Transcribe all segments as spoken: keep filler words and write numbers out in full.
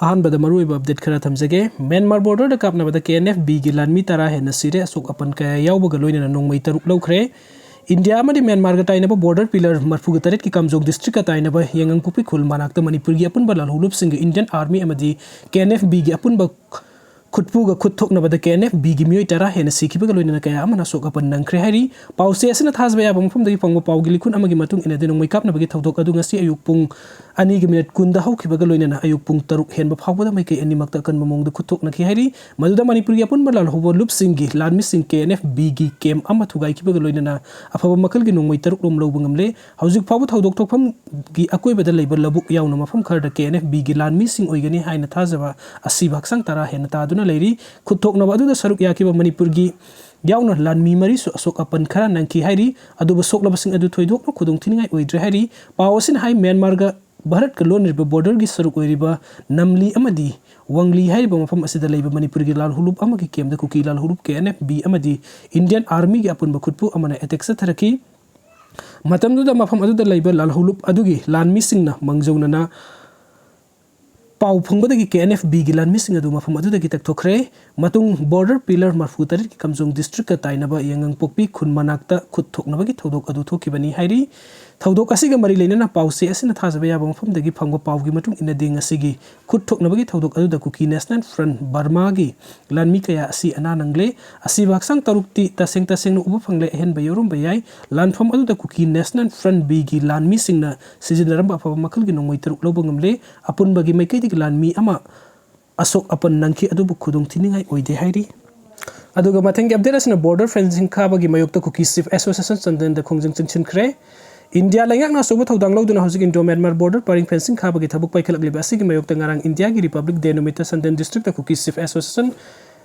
ꯑꯍꯥꯟꯕꯗ ꯃꯔꯨꯑꯣꯏꯕ ꯑꯞꯗꯦꯠ ꯈꯔ ꯊꯝꯖꯒꯦ꯫ ꯃ꯭ꯌꯥꯟꯃꯥꯔ ꯕꯣꯔꯗꯔꯗ ꯀꯥꯞꯅꯕꯗ ꯀꯦ ꯑꯦꯟ ꯑꯦꯐ ꯕꯤꯒꯤ ꯂꯥꯟꯃꯤ ꯇꯔꯥ ꯍꯦꯟꯅ ꯁꯤꯔꯦ꯫ ꯑꯁꯣꯛ ꯑꯄꯟ ꯀꯌꯥ ꯌꯥꯎꯕꯒ ꯂꯣꯏꯅꯅ ꯅꯣꯡꯃꯩ ꯇꯔꯨꯛ ꯂꯧꯈ꯭ꯔꯦ꯫ ꯏꯟꯗꯤꯌꯥ ꯑꯃꯗꯤ ꯃ꯭ꯌꯥꯟꯃꯥꯔꯒ ꯇꯥꯏꯅꯕ ꯕꯣꯔꯗꯔ ꯄꯤꯂꯔ ꯃꯔꯐꯨꯒ ꯇꯔꯦꯠꯀꯤ ꯀꯥꯝꯖꯣꯡ ꯗꯤꯁꯇ꯭ꯔꯤꯛꯀ ꯇꯥꯏꯅꯕ ꯌꯦꯡꯉꯪꯄꯣꯛꯄꯤ ꯈꯨꯜ ꯃꯅꯥꯛꯇ ꯃꯅꯤꯄꯨꯔꯒꯤ ꯑꯄꯨꯟꯕ ꯂꯥꯜꯍꯧꯂꯨꯞꯁꯤꯡꯒ ꯏꯟꯗꯤꯌꯟ ꯑꯥꯔꯃꯤ ꯑꯃꯗꯤ ꯀꯦ ꯑꯦꯟ ꯑꯦꯐ ꯕꯤꯒꯤ ꯑꯄꯨꯟꯕ ꯈꯨꯠꯄꯨꯒ ꯈꯨꯠ ꯊꯣꯛꯅꯕꯗ ꯀꯦ ꯑꯦꯟ ꯑꯦꯐ ꯕꯤꯒꯤ ꯃꯤꯑꯣꯏ ꯇꯔꯥ ꯍꯦꯟꯅ ꯁꯤꯈꯤꯕꯒ ꯂꯣꯏꯅꯅ ꯀꯌꯥ ꯑꯃꯅ ꯑꯁꯣꯛ ꯑꯄꯟ ꯅꯪꯈ꯭ꯔꯦ ꯍꯥꯏꯔꯤ꯫ ꯄꯥꯎꯆꯦ ꯑꯁꯤꯅ ꯊꯥꯖꯕ ꯌꯥꯕ ꯃꯐꯝꯗꯒꯤ ꯐꯪꯕ ꯄꯥꯎꯒꯤ ꯂꯤꯈꯨꯟ ꯑꯃꯒꯤ ꯃꯇꯨꯡ ꯏꯟꯅꯗꯤ ꯅꯣꯡꯃꯩ ꯀꯥꯞꯅꯕꯒꯤ ꯊꯧꯗꯣꯛ ꯑꯗꯨ ꯉꯁꯤ ꯑꯌꯨꯛ ꯄꯨꯡ ꯑꯅꯤꯒꯤ ꯃꯤꯅꯠ ꯀꯨꯟꯗ ꯍꯧꯈꯤꯕꯒ ꯂꯣꯏꯅꯅ ꯑꯌꯨꯛ ꯄꯨꯡ ꯇꯔꯨꯛ ꯍꯦꯟꯕ ꯐꯥꯎꯕꯗ ꯃꯥꯏꯀꯩ ꯑꯅꯤꯃꯛꯇ ꯑꯀꯟꯕ ꯃꯑꯣꯡꯗ ꯈꯨꯠ ꯊꯣꯛꯅꯈꯤ ꯍꯥꯏꯔꯤ꯫ ꯃꯗꯨꯗ ꯃꯅꯤꯄꯨꯔꯒꯤ ꯑꯄꯨꯟꯕ ꯂꯥꯜꯍꯧꯕ ꯂꯨꯞꯁꯤꯡꯒꯤ ꯂꯥꯟꯃꯤꯁꯤꯡ ꯀꯦ ꯑꯦꯟ ꯑꯦꯐ ꯕꯤꯒꯤ ꯀꯦꯝ ꯑꯃ ꯊꯨꯒꯥꯏꯈꯤꯕꯒ ꯂꯣꯏꯅꯅ ꯑꯐꯕ ꯃꯈꯜꯒꯤ ꯅꯣꯡꯃꯩ ꯇꯔꯨꯛ ꯂꯣꯝ ꯂꯧꯕ ꯉꯝꯂꯦ꯫ ꯍꯧꯖꯤꯛ ꯐꯥꯎꯕ ꯊꯧꯗꯣꯛ ꯊꯣꯛꯐꯝꯒꯤ ꯑꯀꯣꯏꯕꯗ ꯂꯩꯕ ꯂꯧꯕꯨꯛ ꯌꯥꯎꯅ ꯃꯐꯝ ꯈꯔꯗ ꯀꯦ ꯑꯦꯟ ꯑꯦꯐ ꯕꯤꯒꯤ ꯂꯥꯟꯃꯤꯁꯤꯡ ꯑꯣꯏꯒꯅꯤ ꯍꯥꯏꯅ ꯊꯥꯖꯕ ꯑꯁꯤꯕ ꯍꯛꯆꯥꯡ ꯇꯔꯥ ꯍꯦꯟꯅ ꯇꯥꯗꯨꯅ ꯂꯩꯔꯤ꯫ ꯈꯨꯠ ꯊꯣꯛꯅꯕ ꯑꯗꯨꯗ ꯁꯔꯨꯛ ꯌꯥꯈꯤꯕ ꯃꯅꯤꯄꯨꯔꯒꯤ ꯌꯥꯎꯅ ꯂꯥꯟꯃꯤ ꯃꯔꯤꯁꯨ ꯑꯁꯣꯛ ꯑꯄꯟ ꯈꯔ ꯅꯪꯈꯤ ꯍꯥꯏꯔꯤ꯫ ꯑꯗꯨꯕꯨ ꯁꯣꯛꯂꯕꯁꯤꯡ ꯑꯗꯨ ꯊꯣꯏꯗꯣꯛꯅ ꯈꯨꯗꯣꯡꯊꯤꯅꯤꯡꯉꯥꯏ ꯑꯣꯏꯗ꯭ꯔꯦ ꯍꯥꯏꯔꯤ꯫ ꯄꯥꯎ ꯑꯁꯤꯅ ꯍꯥꯏ, ꯃ꯭ꯌꯥꯟꯃꯥꯔꯒ ꯚꯥꯔꯠꯀ ꯂꯣꯟꯅꯔꯤꯕ ꯕꯣꯔꯗꯔꯒꯤ ꯁꯔꯨꯛ ꯑꯣꯏꯔꯤꯕ ꯅꯝꯂꯤ ꯑꯃꯗꯤ ꯋꯥꯡꯂꯤ ꯍꯥꯏꯔꯤꯕ ꯃꯐꯝ ꯑꯁꯤꯗ ꯂꯩꯕ ꯃꯅꯤꯄꯨꯔꯒꯤ ꯂꯥꯜꯍꯧꯂꯨꯞ ꯑꯃꯒꯤ ꯀꯦꯝꯗ ꯀꯨꯀꯤ ꯂꯥꯜꯍꯧꯂꯨꯞ ꯀꯦ ꯑꯦꯟ ꯑꯦꯐ ꯕꯤ ꯑꯃꯗꯤ ꯏꯟꯗꯤꯌꯟ ꯑꯥꯔꯃꯤꯒꯤ ꯑꯄꯨꯟꯕ ꯈꯨꯠꯄꯨ ꯑꯃꯅ ꯑꯦꯇꯦꯛ ꯆꯠꯊꯔꯛꯈꯤ꯫ ꯃꯇꯝꯗꯨꯗ ꯃꯐꯝ ꯑꯗꯨꯗ ꯂꯩꯕ ꯂꯥꯜꯍꯧꯂꯨꯞ ꯑꯗꯨꯒꯤ ꯂꯥꯟꯃꯤꯁꯤꯡꯅ ꯃꯥꯡꯖꯧꯅꯅ ꯄꯥꯎ ꯐꯪꯕꯗꯒꯤ ꯀꯦ ꯑꯦꯟ ꯑꯦꯐ ꯕꯤꯒꯤ ꯂꯥꯟꯃꯤꯁꯤꯡ ꯑꯗꯨ ꯃꯐꯝ ꯑꯗꯨꯗꯒꯤ ꯇꯛꯊꯣꯛꯈ꯭ꯔꯦ꯫ ꯃꯇꯨꯡ ꯕꯣꯔꯗꯔ ꯄꯤꯂꯔ ꯃꯔꯐꯨ ꯇꯔꯦꯠꯀꯤ ꯀꯥꯝꯖꯣꯡ ꯗꯤꯁꯇ꯭ꯔꯤꯛꯀ ꯇꯥꯏꯅꯕ ꯌꯦꯡꯉꯪꯄꯣꯛꯄꯤ ꯈꯨꯟ ꯃꯅꯥꯛꯇ ꯈꯨꯠ ꯊꯣꯛꯅꯕꯒꯤ ꯊꯧꯗꯣꯛ ꯑꯗꯨ ꯊꯣꯛꯈꯤꯕꯅꯤ ꯍꯥꯏꯔꯤ꯫ ꯊꯧꯗꯣꯛ ꯑꯁꯤꯒ ꯃꯔꯤ ꯂꯩꯅꯅ ꯄꯥꯎꯆꯦ ꯑꯁꯤꯅ ꯊꯥꯖꯕ ꯌꯥꯕ ꯃꯐꯝꯗꯒꯤ ꯐꯪꯕ ꯄꯥꯎꯒꯤ ꯃꯇꯨꯡ ꯏꯟꯅꯗꯤ ꯉꯁꯤꯒꯤ ꯈꯨꯠ ꯊꯣꯛꯅꯕꯒꯤ ꯊꯧꯗꯣꯛ ꯑꯗꯨꯗ ꯀꯨꯀꯤ ꯅꯦꯁꯅꯦꯜ ꯐ꯭ꯔꯟ ꯕꯔꯃꯥꯒꯤ ꯂꯥꯟꯃꯤ ꯀꯌꯥ ꯑꯁꯤ ꯑꯅꯥ ꯅꯪꯂꯦ꯫ ꯑꯁꯤꯕ ꯍꯛꯆꯥꯡ ꯇꯔꯨꯛꯇꯤ ꯇꯁꯦꯡ ꯇꯁꯦꯡꯅ ꯎꯕ ꯐꯪꯂꯦ, ꯑꯍꯦꯟꯕ ꯌꯥꯎꯔꯝꯕ ꯌꯥꯏ꯫ ꯂꯥꯟꯐꯝ ꯑꯗꯨꯗ ꯀꯨꯀꯤ ꯅꯦꯁꯅꯦꯜ ꯐ꯭ꯔꯟ ꯕꯤꯒꯤ ꯂꯥꯟꯃꯤꯁꯤꯡꯅ ꯁꯤꯖꯤꯟꯅꯔꯝꯕ ꯑꯐꯕ ꯃꯈꯜꯒꯤ ꯅꯣꯡꯃꯩ ꯇꯔꯨꯛ ꯂꯧꯕ ꯉꯝꯂꯦ꯫ ꯑꯄꯨꯟꯕꯒꯤ ꯃꯥꯏꯀꯩꯗꯒꯤ ꯂꯥꯟꯃꯤ ꯑꯃ ꯑꯁꯣꯛ ꯑꯄꯟ ꯅꯪꯈꯤ, ꯑꯗꯨꯕꯨ ꯈꯨꯗꯣꯡꯊꯤꯅꯤꯡꯉꯥꯏ ꯑꯣꯏꯗꯦ ꯍꯥꯏꯔꯤ꯫ ꯑꯗꯨꯒ ꯃꯊꯪꯒꯤ ꯑꯞꯗꯦꯠ ꯑꯁꯤꯅ ꯕꯣꯔꯗꯔ ꯐꯦꯟꯁꯤꯡ ꯈꯥꯕꯒꯤ ꯃꯥꯌꯣꯛꯇ ꯀꯨꯀꯤ ꯆꯤꯐ ꯑꯦꯁꯣꯁꯤꯌꯦꯁꯟ ꯆꯥꯟꯗꯦꯜꯗ ꯈꯣꯡꯖꯪ ꯆꯪꯁꯤꯟꯈ꯭ꯔꯦ꯫ ꯏꯟꯗꯤꯌꯥ ꯂꯩꯉꯥꯛꯅ ꯑꯆꯧꯕ ꯊꯧꯗꯥꯡ ꯂꯧꯗꯨꯅ ꯍꯧꯖꯤꯛ ꯏꯟꯗꯣ ꯃ꯭ꯌꯥꯟꯃꯥꯔ ꯕꯣꯔꯗꯔ ꯄꯔꯤꯡ ꯐꯦꯟꯁꯤꯡ ꯈꯥꯕꯒꯤ ꯊꯕꯛ ꯄꯥꯏꯈꯠꯂꯛꯂꯤꯕ ꯑꯁꯤꯒꯤ ꯃꯥꯌꯣꯛꯇ ꯉꯔꯥꯡ ꯏꯟꯗꯤꯌꯥꯒꯤ ꯔꯤꯄꯕ꯭ꯂꯤꯛ ꯗꯦ ꯅꯨꯃꯤꯠꯇ ꯆꯥꯟꯗꯦꯜ ꯗꯤꯁꯇ꯭ꯔꯤꯛꯇ ꯀꯨꯀꯤ ꯆꯤꯐ ꯑꯦꯁꯣꯁꯤꯌꯦꯁꯟ,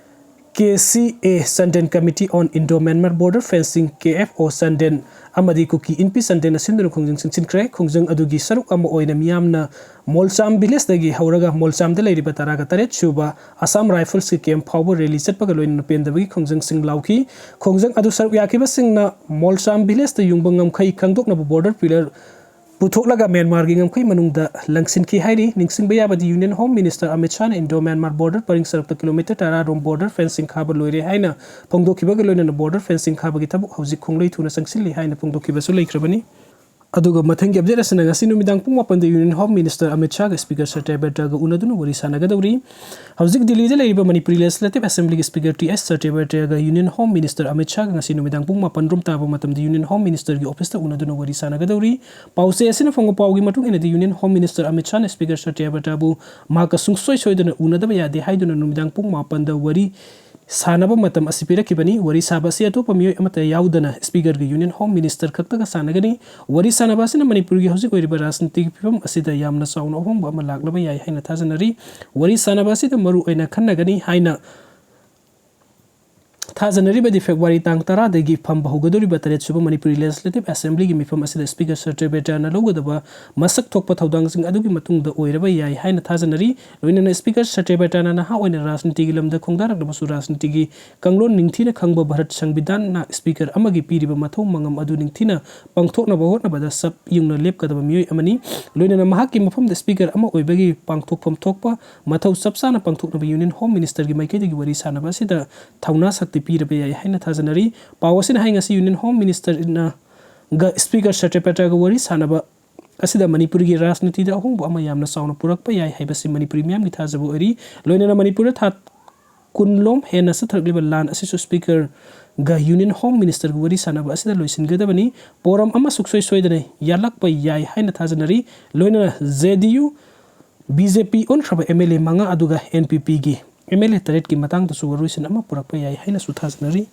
ꯀꯦ ꯁꯤ ꯑꯦ, ꯆꯥꯟꯗꯦꯜ ꯀꯃꯤꯇꯤ ꯑꯣꯟ ꯏꯟꯗꯣ ꯃ꯭ꯌꯥꯟꯃꯥꯔ ꯕꯣꯔꯗꯔ ꯐꯦꯟꯁꯤꯡ, ꯀꯦ ꯑꯦꯐ ꯑꯣ ꯆꯥꯟꯗꯦꯜ, ꯑꯃꯗꯤ ꯀꯨꯀꯤ ꯏꯟꯄꯤ ꯆꯥꯟꯗꯦꯜꯅ ꯁꯤꯟꯗꯨꯅ ꯈꯣꯡꯖꯪ ꯆꯪꯁꯤꯟꯈ꯭ꯔꯦ꯫ ꯈꯣꯡꯖꯪ ꯑꯗꯨꯒꯤ ꯁꯔꯨꯛ ꯑꯃ ꯑꯣꯏꯅ ꯃꯤꯌꯥꯝꯅ ꯃꯣꯜꯆꯥꯝ ꯚꯤꯂꯦꯖꯇꯒꯤ ꯍꯧꯔꯒ ꯃꯣꯜꯆꯥꯝꯗ ꯂꯩꯔꯤꯕ ꯇꯔꯥꯒ ꯇꯔꯦꯠ ꯁꯨꯕ ꯑꯁꯥꯝ ꯔꯥꯏꯐꯜꯁꯀꯤ ꯀꯦꯝꯞ ꯐꯥꯎꯕ ꯔꯦꯂꯤ ꯆꯠꯄꯒ ꯂꯣꯏꯅꯅ ꯄꯦꯟꯗꯕꯒꯤ ꯈꯣꯡꯖꯪꯁꯤꯡ ꯂꯥꯎꯈꯤ꯫ ꯈꯣꯡꯖꯪ ꯑꯗꯨ ꯁꯔꯨꯛ ꯌꯥꯈꯤꯕꯁꯤꯡꯅ ꯃꯣꯜꯆꯥꯝ ꯚꯤꯂꯦꯖꯇ ꯌꯨꯡꯕ ꯉꯝꯈꯩ ꯈꯪꯗꯣꯛꯅꯕ ꯕꯣꯔꯗꯔ ꯄꯤꯂꯔ ꯄꯨꯊꯣꯛꯂꯒ ꯃ꯭ꯌꯥꯟꯃꯥꯔꯒꯤ ꯉꯝꯈꯩ ꯃꯅꯨꯡꯗ ꯂꯪꯁꯤꯟꯈꯤ ꯍꯥꯏꯔꯤ꯫ ꯅꯤꯡꯁꯤꯡꯕ ꯌꯥꯕꯗꯤ, ꯌꯨꯅꯤꯌꯟ ꯍꯣꯝ ꯃꯤꯅꯤꯁꯇꯔ ꯑꯃꯤꯠ ꯁꯥꯍꯅ ꯏꯟꯗꯣ ꯃ꯭ꯌꯥꯟꯃꯥꯔ ꯕꯣꯔꯗꯔ ꯄꯔꯤꯡ ꯁꯔꯛꯇ ꯀꯤꯂꯣꯃꯤꯇꯔ ꯇꯔꯥ ꯔꯣꯝ ꯕꯣꯔꯗꯔ ꯐꯦꯟꯁꯤꯡ ꯈꯥꯕ ꯂꯣꯏꯔꯦ ꯍꯥꯏꯅ ꯐꯣꯡꯗꯣꯛꯈꯤꯕꯒ ꯂꯣꯏꯅꯅ ꯕꯣꯔꯗꯔ ꯐꯦꯟꯁꯤꯡ ꯈꯥꯕꯒꯤ ꯊꯕꯛ ꯍꯧꯖꯤꯛ ꯈꯣꯡꯂꯩ ꯊꯨꯅ ꯆꯪꯁꯤꯜꯂꯤ ꯍꯥꯏꯅ ꯐꯣꯡꯗꯣꯛꯈꯤꯕꯁꯨ ꯂꯩꯈ꯭ꯔꯕꯅꯤ꯫ ꯑꯗꯨꯒ ꯃꯊꯪꯒꯤ ꯑꯞꯗꯦꯠ ꯑꯁꯤꯅ ꯉꯁꯤ ꯅꯨꯃꯤꯗꯥꯡ ꯄꯨꯡ ꯃꯥꯄꯟꯗ ꯌꯨꯅꯤꯌꯟ ꯍꯣꯝ ꯃꯤꯅꯤꯁꯇꯔ ꯑꯃꯤꯠ ꯁꯥꯍꯒ ꯁ꯭ꯄꯤꯀꯔ ꯁꯇ꯭ꯌꯕ꯭ꯔꯇꯒ ꯎꯅꯗꯨꯅ ꯋꯥꯔꯤ ꯁꯥꯟꯅꯒꯗꯧꯔꯤ꯫ ꯍꯧꯖꯤꯛ ꯗꯤꯜꯂꯤꯗ ꯂꯩꯔꯤꯕ ꯃꯅꯤꯄꯨꯔꯤ ꯂꯦꯖꯤꯁꯂꯦꯇꯤꯚ ꯑꯦꯁꯦꯝꯕ꯭ꯂꯤꯒꯤ ꯁ꯭ꯄꯤꯀꯔ ꯇꯤ ꯑꯦꯁ ꯁꯇ꯭ꯌꯕ꯭ꯔꯇꯒ ꯌꯨꯅꯤꯌꯟ ꯍꯣꯝ ꯃꯤꯅꯤꯁꯇꯔ ꯑꯃꯤꯠ ꯁꯥꯍꯒ ꯉꯁꯤ ꯅꯨꯃꯤꯗꯥꯡ ꯄꯨꯡ ꯃꯥꯄꯟ ꯔꯣꯝ ꯇꯥꯕ ꯃꯇꯝꯗ ꯌꯨꯅꯤꯌꯟ ꯍꯣꯝ ꯃꯤꯅꯤꯁꯇꯔꯒꯤ ꯑꯣꯐꯤꯁꯇ ꯎꯅꯗꯨꯅ ꯋꯥꯔꯤ ꯁꯥꯟꯅꯒꯗꯧꯔꯤ꯫ ꯄꯥꯎꯆꯦ ꯑꯁꯤꯅ ꯐꯪꯕ ꯄꯥꯎꯒꯤ ꯃꯇꯨꯡ ꯏꯟꯅꯗꯤ, ꯌꯨꯅꯤꯌꯟ ꯍꯣꯝ ꯃꯤꯅꯤꯁꯇꯔ ꯑꯃꯤꯠ ꯁꯥꯍꯅ ꯁ꯭ꯄꯤꯀꯔ ꯁꯇ꯭ꯌꯕ꯭ꯔꯇꯕꯨ ꯃꯍꯥꯛꯀ ꯁꯨꯡꯁꯣꯏ ꯁꯣꯏꯗꯅ ꯎꯅꯗꯕ ꯌꯥꯗꯦ ꯍꯥꯏꯗꯨꯅ ꯅꯨꯃꯤꯗꯥꯡ ꯄꯨꯡ ꯃꯥꯄꯟꯗ ꯋꯥꯔꯤ ꯁꯥꯟꯅꯕ ꯃꯇꯝ ꯑꯁꯤ ꯄꯤꯔꯛꯈꯤꯕꯅꯤ꯫ ꯋꯥꯔꯤ ꯁꯥꯕ ꯑꯁꯤ ꯑꯇꯣꯞꯄ ꯃꯤꯑꯣꯏ ꯑꯃꯠꯇ ꯌꯥꯎꯗꯅ ꯁ꯭ꯄꯤꯀꯔꯒ ꯌꯨꯅꯤꯌꯟ ꯍꯣꯝ ꯃꯤꯅꯤꯁꯇꯔ ꯈꯛꯇꯒ ꯁꯥꯟꯅꯒꯅꯤ꯫ ꯋꯥꯔꯤ ꯁꯥꯟꯅꯕ ꯑꯁꯤꯅ ꯃꯅꯤꯄꯨꯔꯒꯤ ꯍꯧꯖꯤꯛ ꯑꯣꯏꯔꯤꯕ ꯔꯥꯖꯅꯤꯇꯤꯒꯤ ꯐꯤꯕꯝ ꯑꯁꯤꯗ ꯌꯥꯝꯅ ꯆꯥꯎꯅ ꯑꯍꯣꯡꯕ ꯑꯃ ꯂꯥꯛꯂꯕ ꯌꯥꯏ ꯍꯥꯏꯅ ꯊꯥꯖꯅꯔꯤ꯫ ꯋꯥꯔꯤ ꯁꯥꯟꯅꯕ ꯑꯁꯤꯗ ꯃꯔꯨ ꯑꯣꯏꯅ ꯈꯟꯅꯒꯅꯤ ꯍꯥꯏꯅ ꯊꯥꯖꯅꯔꯤꯕꯗꯤ ꯐꯦꯕ꯭ꯔꯨꯋꯥꯔꯤ ꯇꯥꯡ ꯇꯔꯥꯗꯒꯤ ꯐꯝꯕ ꯍꯧꯒꯗꯧꯔꯤꯕ ꯇꯔꯦꯠ ꯁꯨꯕ ꯃꯅꯤꯄꯨꯔꯤ ꯂꯦꯖꯤꯁꯂꯦꯇꯤꯚ ꯑꯦꯁꯦꯝꯕ꯭ꯂꯤꯒꯤ ꯃꯤꯐꯝ ꯑꯁꯤꯗ ꯁ꯭ꯄꯤꯀꯔ ꯁꯇ꯭ꯌꯕ꯭ꯔꯇꯅ ꯂꯧꯒꯗꯕ ꯃꯁꯛ ꯊꯣꯛꯄ ꯊꯧꯗꯥꯡꯁꯤꯡ ꯑꯗꯨꯒꯤ ꯃꯇꯨꯡꯗ ꯑꯣꯏꯔꯕ ꯌꯥꯏ ꯍꯥꯏꯅ ꯊꯥꯖꯅꯔꯤ꯫ ꯂꯣꯏꯅꯅ ꯁ꯭ꯄꯤꯀꯔ ꯁꯇ꯭ꯌꯕ꯭ꯔꯇꯅ ꯅꯍꯥ ꯑꯣꯏꯅ ꯔꯥꯖꯅꯤꯇꯤꯒꯤ ꯂꯝꯗ ꯈꯣꯡꯗꯥꯔꯛꯂꯕꯁꯨ, ꯔꯥꯖꯅꯤꯇꯤꯒꯤ ꯀꯥꯡꯂꯣꯟ ꯅꯤꯡꯊꯤꯅ ꯈꯪꯕ, ꯚꯥꯔꯠ ꯁꯪꯕꯤꯙꯥꯟꯅ ꯁ꯭ꯄꯤꯀꯔ ꯑꯃꯒꯤ ꯄꯤꯔꯤꯕ ꯃꯊꯧ ꯃꯉꯝ ꯑꯗꯨ ꯅꯤꯡꯊꯤꯅ ꯄꯥꯡꯊꯣꯛꯅꯕ ꯍꯣꯠꯅꯕꯗ ꯆꯞ ꯌꯨꯡꯅ ꯂꯦꯞꯀꯗꯕ ꯃꯤꯑꯣꯏ ꯑꯃꯅꯤ꯫ ꯂꯣꯏꯅꯅ ꯃꯍꯥꯛꯀꯤ ꯃꯐꯝꯗ ꯁ꯭ꯄꯤꯀꯔ ꯑꯃ ꯑꯣꯏꯕꯒꯤ ꯄꯥꯡꯊꯣꯛꯐꯝ ꯊꯣꯛꯄ ꯃꯊꯧ ꯆꯞ ꯆꯥꯅ ꯄꯥꯡꯊꯣꯛꯅꯕ ꯌꯨꯅꯤꯌꯟ ꯍꯣꯝ ꯃꯤꯅꯤꯁꯇꯔꯒꯤ ꯃꯥꯏꯀꯩꯗꯒꯤ ꯋꯥꯔꯤ ꯁꯥꯟꯅꯕ ꯑꯁꯤꯗ ꯊꯧꯅꯥ ꯁꯛꯇꯤ ꯄꯤꯔꯕ ꯌꯥꯏ ꯍꯥꯏꯅ ꯊꯥꯖꯅꯔꯤ꯫ ꯄꯥꯎ ꯑꯁꯤꯅ ꯍꯥꯏ ꯉꯁꯤ ꯌꯨꯅꯤꯌꯟ ꯍꯣꯝ ꯃꯤꯅꯤꯁꯇꯔꯅ ꯒ ꯁ꯭ꯄꯤꯀꯔ ꯁꯇ꯭ꯌꯕ꯭ꯔꯇꯒ ꯋꯥꯔꯤ ꯁꯥꯟꯅꯕ ꯑꯁꯤꯗ ꯃꯅꯤꯄꯨꯔꯒꯤ ꯔꯥꯖꯅꯤꯇꯤꯗ ꯑꯍꯣꯡꯕ ꯑꯃ ꯌꯥꯝꯅ ꯆꯥꯎꯅ ꯄꯨꯔꯛꯄ ꯌꯥꯏ ꯍꯥꯏꯕꯁꯤ ꯃꯅꯤꯄꯨꯔꯤ ꯃꯤꯌꯥꯝꯒꯤ ꯊꯥꯖꯕ ꯑꯣꯏꯔꯤ꯫ ꯂꯣꯏꯅꯅ ꯃꯅꯤꯄꯨꯔꯗ ꯊꯥ ꯀꯨꯟꯂꯣꯝ ꯍꯦꯟꯅ ꯆꯠꯊꯔꯛꯂꯤꯕ ꯂꯥꯟ ꯑꯁꯤꯁꯨ ꯁ꯭ꯄꯤꯀꯔꯒ ꯌꯨꯅꯤꯌꯟ ꯍꯣꯝ ꯃꯤꯅꯤꯁꯇꯔꯒ ꯋꯥꯔꯤ ꯁꯥꯟꯅꯕ ꯑꯁꯤꯗ ꯂꯣꯏꯁꯤꯟꯒꯗꯕꯅꯤ꯫ ꯄꯣꯔꯝ ꯑꯃ ꯁꯨꯡꯁꯣꯏ ꯁꯣꯏꯗꯅ ꯌꯥꯠꯂꯛꯄ ꯌꯥꯏ ꯍꯥꯏꯅ ꯊꯥꯖꯅꯔꯤ꯫ ꯂꯣꯏꯅꯅ J D U, B J P ꯑꯣꯟꯈ꯭ꯔꯕ ꯑꯦꯝ ꯑꯦꯜ ꯑꯦ ꯃꯉꯥ ꯑꯗꯨꯒ ꯑꯦꯟ ꯄꯤ ꯄꯤꯒꯤ ꯑꯦꯝ ꯑꯦꯜ ꯑꯦ ꯇꯔꯦꯠꯀꯤ ꯃꯇꯥꯡꯗꯁꯨ ꯋꯥꯔꯣꯏꯁꯤꯟ ꯑꯃ ꯄꯨꯔꯛꯄ ꯌꯥꯏ ꯍꯥꯏꯅꯁꯨ ꯊꯥꯖꯅꯔꯤ꯫